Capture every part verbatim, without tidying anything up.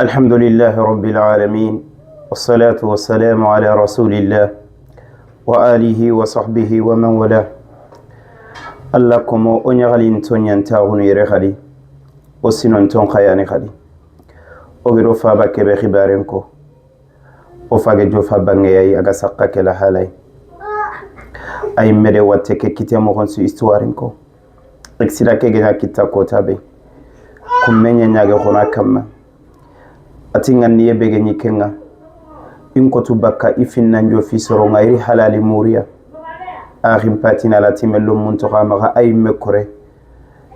الحمد لله رب العالمين، والصلاة والسلام على رسول الله وآله وصحبه ومن والاه. Alla komo o ɲaxalin toɲantaxunu yere xadi, o sinon ton xayani xadi. O giro faba kebe xibaren ko. O fage jofa bangeyayi a ga sakka ke la halayi. A yi mede watte ke kite moxon su histoire ko. Exira ke gena kitta kota be. Kumme ɲaɲage xona kamma. A ti ŋa ni ye bege ɲi kenŋa. In kotu bakka i finnan jo fi soronŋa iri halali muriya. A xin patina la time lo mun toxa maxa a yi me kore.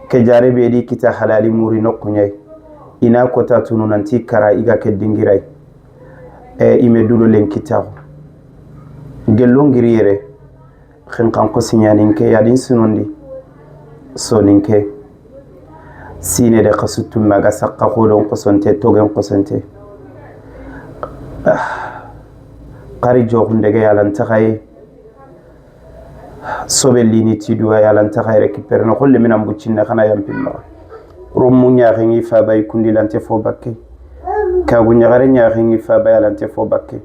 Ke jare be di kita halali muri noxuɲayi. I na kota tunu nanti kara i ga ke dingiray. E i me dulo len kitaxu. Gello ngiri yere. Xinxan xosiɲaninke yadin sunondi. Soninke. Sine de xasu tumma ga sakka xodon xosonte, togen xosonte. Ah. Xari joxundege yalantaxaye. Sobe lini ti duwa yalantaxaye reki perno xolle minan buccinne xana yampin maxa. Rommu ɲaxengi faba i kundi lante fo bakke. Kagu ɲaxare ɲaxengi faba yalante fo bakke.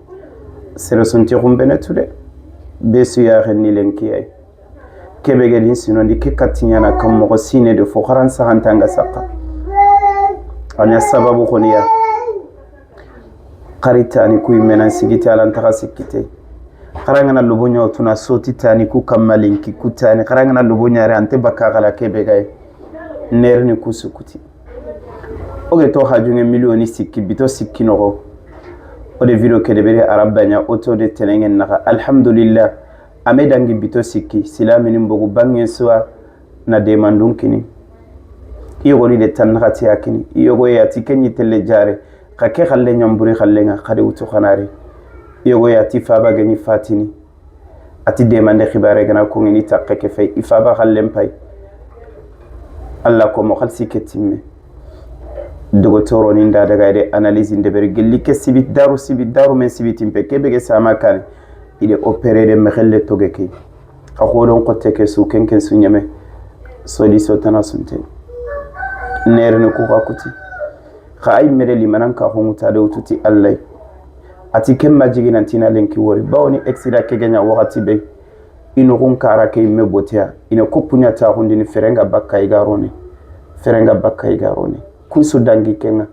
Sere sunti xumbene tude. Be su yaxen ni lenkiyayi. Kebe gedin sinondi ke katti ɲana kam moxo sine de fo xaran saxantanga sakka. A ɲa sababu xoniya. Xari tani ku yimenan sigiti alantaxa sikkite. Xarangana lobo ɲawtuna soti tani ku kammalinki ku tani xarangana lobo ɲare ante bakka xala kebe gaye. Nerini ku sukuti. O ge to hajunge miliyoni sikki bito sikki noxo. O de video kede bere arabanya o to de tenengen naxa alhamdulillah. A me dangi bito sikki silamini mbogu bangen suwa. Na demandun kini. I yogoni de tan naxati ya kini i yogo ya ti kenyi telle jare. Xa ke xalle ɲamburi xallenga xade wutu xanari. I yogo ya ti faba geni fatini. A ti demande xibare gana kongini takke ke fay i faba xallen pay. Alla komo xalsi ke timme. Dogotoro ni nda daga de analyse nde beri gelli ke sibi daru sibi daru men sibi timpe ke bege sama kane. Ide opéré de mexelle toge ke. Xa xodon xotte ke su kenken su ɲeme. Solution tana sunte. Nerene ku xa kuti. Xa ay mede limanan ka xongu ta de wututi allay. A ti ken ma jigi nantina lenki wori bawoni exira ke genya waxati be. I noxun kara ke yimme boteya ina koppuɲa taxundini ferenga bakka i garone. Ferenga bakka i garone. Kun su dangi kenga.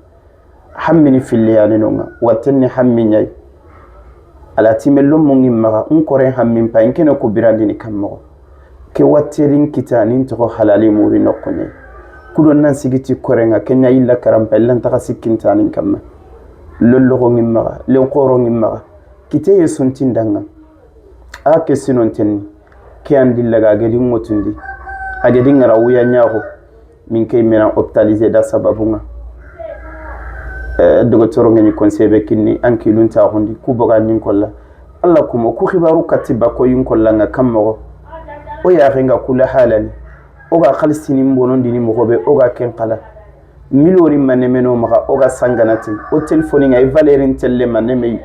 Hammini filliyani nonga wattenni hammi ɲayi. Ala time lommu ŋi maxa n koren hammin pa n kene ko birandini kan moxo. Ke watterin kita nin toxo halali muri noxo ɲayi. Kudon nan sigiti korenga ke ɲa yilla karampa illan taxa sikkintanin kamma. Lolloxo ŋi maxa len xoro ŋi maxa. Kiteye suntindanga. A ke sinontenni. Ke an dillaga a gedi ŋotundi. A gedi ŋara wuya ɲaxo. Min ke mena hôpitalisé da sababunga. Eh, dogotoro ngeni conseil be kinni an kilun taxundi ku boga nin kolla. Alla kuma ku xibaru katti bakko yin kolla nga kam moxo. O yaxenga kula halani. O ga xalisini mbonondini moxo be o ga ken xala. Miliyoni maneme no maxa o ga sanganati o telefoni nga i valerin telle maneme.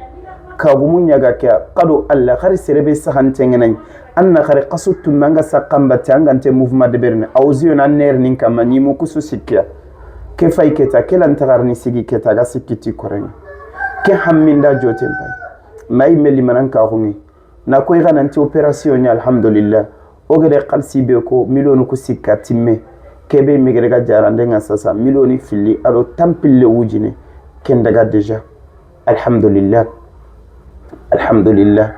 Kagumu ɲaga ke a xado alla xari serebe saxantengenayi. An na xari xasu tumme an ga saxan batte an gante mouvement de berne a wuziyo na ner nin kamma ɲimu kusu sikkiya. Ke fay keta ke lanta xarini sigi keta ga sikkiti korenga. Ke hamminda joten pay. Mayi meli manan kaxungi. Na koy xa nanti opération ɲa alhamdulillah. O gede xalsi be ko miliyoni ku sikka timme. Kebe megere ga jarande nga sasa miliyoni filli ado tampille wujine. Ken daga déjà. Alhamdulillah. Alhamdulillah.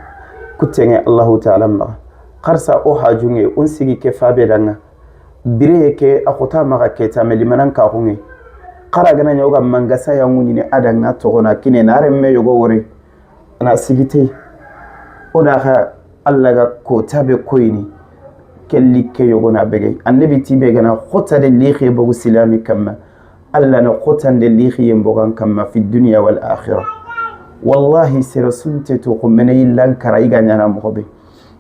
Kutenge allahu taala maxa. Xarsa o hajunge on sigi ke fabe danga. Bireye ke a xota maxa keta me limanan kaxunge. Xara gana ɲa o ga mangasa ya ŋuɲini a danga toxona kine na remme yogo wore. Ana sigite. O da xa alla ga kota be koyini. Kelli ke yogona begey annabi ti be gana xota de lixe bogu silami kamma. Alla na xotande lixiyen bogan kamma fi dunia wal akhira. Wallahi sere sunte to xo mene yillan kara i ga ɲana moxo be.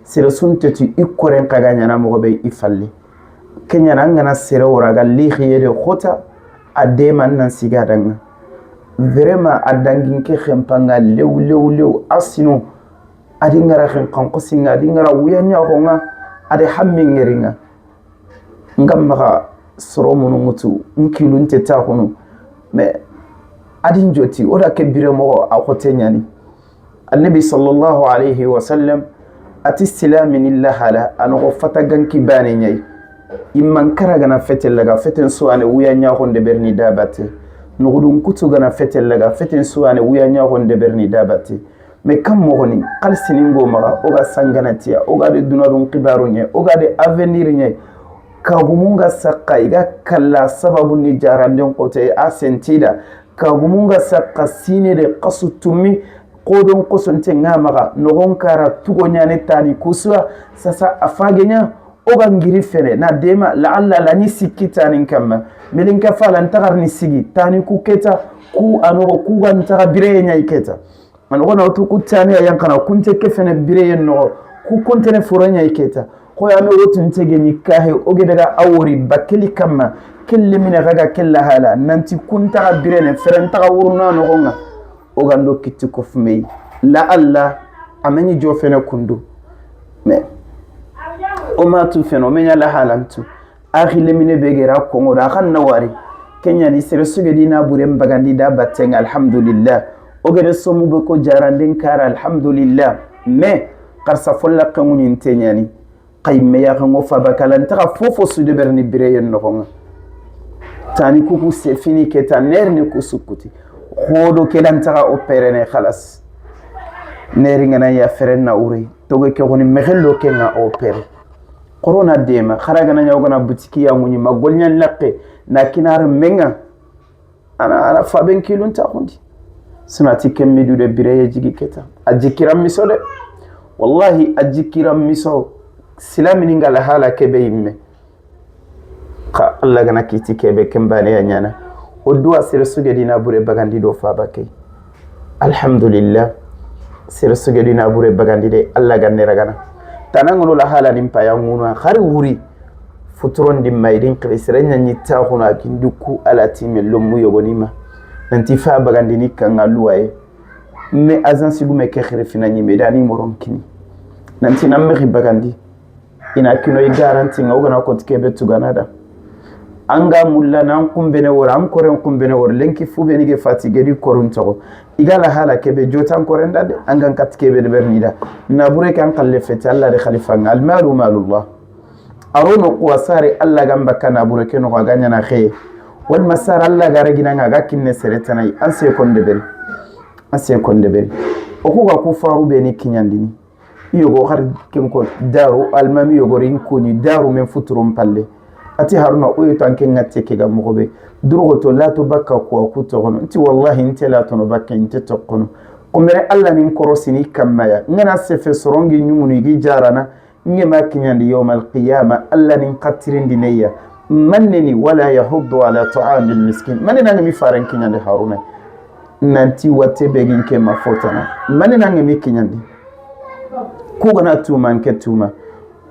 Sere sunte to i koren xa ga ɲana moxo be i falle. Ke ɲana an gana sere wora ga lixiye de xota. A dema an nan siga danga. Vraiment a dangin ke xempanga lew lew lew a sino. A di ngara xen xan xosinga a di ngara wuya ɲaxonga. A de hammi ngeringa. Ngam maxa soromunu ŋutu n kilunte taxunu. Mais a di n joti, o da ke bire moxo a xote ɲaani. Annabi sallallahu alayhi wa sallam a ti, silaamini lahala, a noxo fata ganki baane ɲa yi. Imman kara ga na fete laga, feten suwaane wuya ɲaxonde berini da batte. Noxudun kutu ga na fete laga, feten suwaane wuya ɲaxonde berini da batte. Mais kan moxoni, xalisini n go maxa, o ga sangana tiya, o ga de dunadun xibaaru ɲa, o ga de avenir ɲa. Kagumun ga saxa, i ga kalla sababu ni jaranden xote a sentida. Kagumun ga saxa sine de xasu tumi, xodon xosonte ŋa maxa, noxon kara tugo ɲaane tani kusuwa, sasa a fage ɲa, o ga ngiri fene, na dema, la alla la ni sikki tanin kamma, melinka fala ntaxar ni sigi, tani ku keta, ku a noxo, ku ga ntaxa bireye ɲa i keta. A noxo na wutu ku tani a yanxana, kunte ke fene bireye noxo, ku kontene foro ɲa i keta. Xoya me wotun tegeni kahe, o ge daga a wori bakeli kamma, kelle mine xa ga kella hala, nanti kuntaxa birene, feren taxa wuruna noxonga, o gando kitti ko fumei. La alla, a meni jo fene kundu. Mais, o ma tu fene, o menya la halantu. Axi lemine be gera kongo da, xan na wari. Kenya ni sere suge di na bure mbagandi da battenga, alhamdulillah. O gere somu be ko jaranden kara, alhamdulillah. Mais, xarsa folla xengu ni ntenyani. Xay me ya xengo fa bakala, ntaxa fofo su de berni bire yen noxonga. Tani kuku se fini keta, ner ni kusukuti. Xodo ke dan taxa opere ne, xalas. Neri ngana ya feren na uri. Toge ke xoni mexello ke nga opere. Corona dema, xara gana ɲa o gana butiki ya ŋuɲi, ma golɲa lakke, na kinar menga, ana, ana faben kilun ta xundi. Sunati kemmi du de bireye jigi keta. A jikira miso de. Wallahi, a jikira miso. Silamini nga la hala kebe yimme. Xa Allah gana kiti kebe kembane ya ɲana. O duwa sere suge dina bure bagandi do faba key. Alhamdulillah. Sere suge dina bure bagandi de Allah ganne ragana. Tanangono la hala nim paya nguna xari wuri. Futuron di maydin xiri sere ɲa ɲi taxuna kin dukku ala time lomu yogoni ma. Nanti fa bagandi ni kanga luwaye. Me agence gume ke xiri fina ɲi me dani moron kini. Nanti nan mexi bagandi. Ina kino i garanti nga o gana koti kebe tugana da. Anga mulla nan kumbene wor, an koren kumbene wor, lenki fube ni ge fati gedi korun togo. Iga la hala kebe jotan koren da de, angan kat kebe de berni da. Na bure kan kalle fete Allah de khalifa nga, al malu malullah. Arono kuwa sare Allah gamba kana bure ke no ga ɲana xeye. Wal masar Allah ga regina nga ga kinne sere tanai, an se kon de beri. An se kon de beri. O ku ga ku faru be ni kiɲandini. I yogo xar ken ko daru, almami yogo rin kuni daru men futuron palle. Ati Haruna, o yi to an ken ŋatte ke ga moxo be. Durogo to lato bakka ko ku toxono. Nti wallahi nte lato no bakka inte toxono. Ko mere Allah nin korosini kammaya. Ngana sefe sorongi ɲumunu igi jarana. Nge ma kiɲandi yawmal qiyama Allah nin xatirindi neya. Manneni wala yahuddu ala ta'amil miskin. Mannena ngi mi faren kiɲandi Haruna. Nanti watte begin ke ma fotana. Mannena ngi mi kiɲandi. Ku gana tuma nke tuma.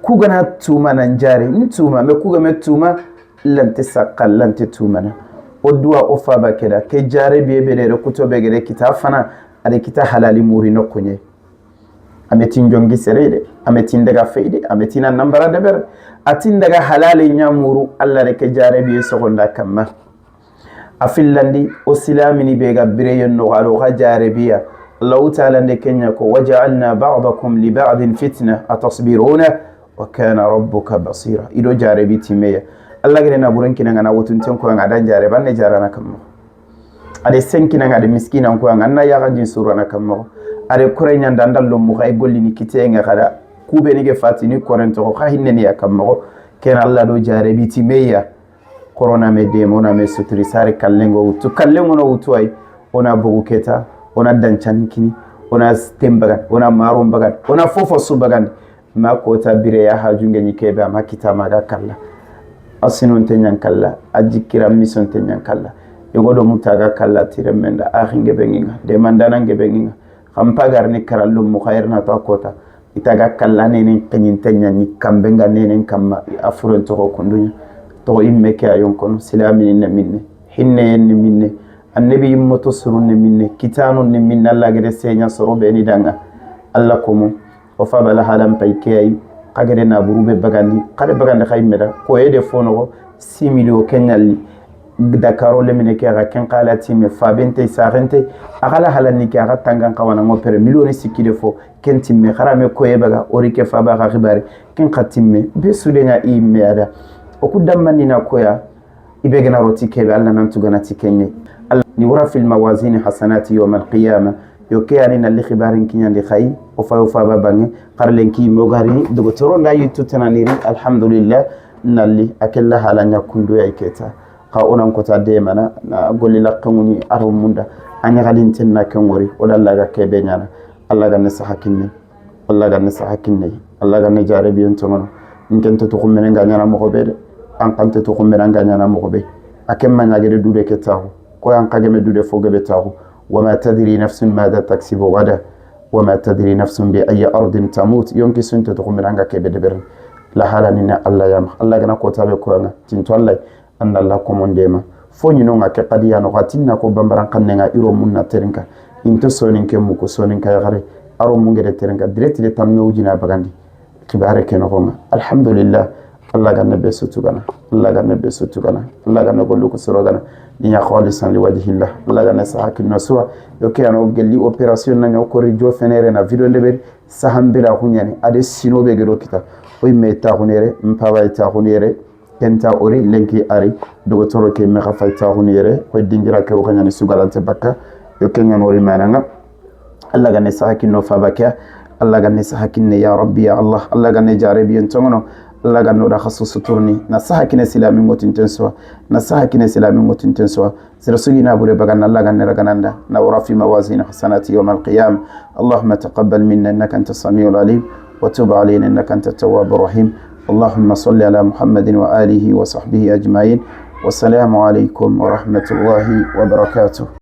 Ku gana tuma nan jari n tuma, me ku ga me tuma lante sakka lante tumana. O duwa o faba keda ke jare biye be de kuto be gede kita fana, ade kita halali muri no kunye. Ame tin jongi sere de, ame tin daga feyde, ame tin nambara de ber. Atin daga halali ɲamuru Allah de ke jare biye sogonda kamma. A fillandi, o silamini be ga bireyen noxo, a do xa jarebiya. Allahu taala nde kenya ko, waja'alna ba'dakum li ba'din fitna atasbiruna wa kana rabbuka basira. I do jarebi timeya. Allah gere na buren kinanga na wotunten ko nga dan jareba ne jarana kammo. Ade senkinanga de miskinan ko nga na yaga jin surana kammo. Ade kore nyanda ndallo mu xay gollini kitenga xada. Kube ni ge fatini koren to xa hinne ni ya kammo. Ken Allah do jarebi timeya. Korona me deme, ona me suturi, sare kallengo wutu, kallengo no wutu ay, ona bogu keta, ona dancanin kini, ona tembagan, ona maron bagan, ona fofo su bagan. Ma kota bire ya hajunge ni kebe ama kita maga kalla. Asinon tenyan kalla, ajikira mison tenyan kalla. Yogo do mutaga kalla tiremenda, axinge benginga, demandana nge benginga. Xampagar ni karallo mu xayirna to a kota. Ita ga kalla nenen keɲinte ɲa ni kambe nga nenen kamma a furen toxo kunduɲa. Toxo imme ke a yonkono silamini ne minne, hinneyen ni minne, annabi yimmoto surun ne minne, kitano ne minne, Allah gede seɲa soro beni danga. Allah komo o fabala halan pay ke ay. Xa gede na buru be bagandi, xade bagandi xa imme da koye de fonoxo simili o keɲalli. Dakaro lemine ke, a ga ken xa la timme, fabente, saxente, a xa la halani ke, a ga tangan xawana ŋo pere, miliyoni sikki de fo, ken timme, xarame koye baga, ori ke faba xa xibari, ken xa timme, be sudenga i me ada. O ku dammanina koya, i be gana roti kebe, Alla nan tugana ti kenye. Alla ni wara fil mawazini hasanati yawmal qiyama. Yo ke yani nalli xibarin kinyandi xayi, o fa, o faba bange, xarlen ki mogari, dogotoro nda yitu tananiri, alhamdulillah, nalli, a kella hala ɲa kundu ya i keta. Xa o nan kota demana, na golli laqqe ŋuni aro munda, a ɲaxalinten na ke ŋori, o da Alla ga kebe ɲana, Alla ga ne saha kinne, Alla ga ne saha kinne, Alla ga ne jarebiyen toŋono. N ken to tuxummene nga ɲana moxo be de, an xante tuxummene nga ɲana moxo be. A ken ma ɲagede dude ke taxu, ko yan xa geme dude fo gebe taxu. Wama tadri nafsun mada taksibu gada, wama tadri nafsun bi ayi ardin tamut. Yonki sunte tuxummene nga kebe deberin. La hala ni ne Alla yama, Alla gana kota be koyanga, tinto Alla, an na Alla komondema. Fo ɲinonga ke xadi yano xa tinna ko bambaran xannenga iro munna terinka. Into soninke muku soninka yaxare. Aro mungede terinka. Direct de tamme wujina bagandi. Xibare ke noxonga. Alhamdulillah. Alla ganne be sutugana. Alla ganne be sutugana. Alla ganne gollu ko sorogana. Niya khalisan li wajhillah. Alla ganne saha kinno suwa. Yo ke ano gelli opération na ɲo kori jo fenere na vidéo ndeberi. Sahambila xuɲani. Ade sino be gedo kita. Oy me ta xunere. Mpaba ta xunere. Kenta ori lenki ari, dogotoro ke mexa faytaxunu yere, koy dingira ke wo xaɲani sugalante bakka, yo ke ɲanori mananga. Alla gane saha kinno faba ke, Alla gane saha kinne ya Rabbi ya Allah, Alla gane jarebiyen toŋono, Alla gano da xasu suturni, na saha kine silami ŋotinten suwa, na saha kine silami ŋotinten suwa, sere sugi na bure bagana Alla gane ragananda, na wara fi mawazin hasanati yawmal qiyam. اللهم تقبل منا إنك أنت السميع العليم وتب علينا إنك أنت التواب الرحيم. اللهم صل على محمد وآله وصحبه أجمعين. والسلام عليكم ورحمة الله وبركاته.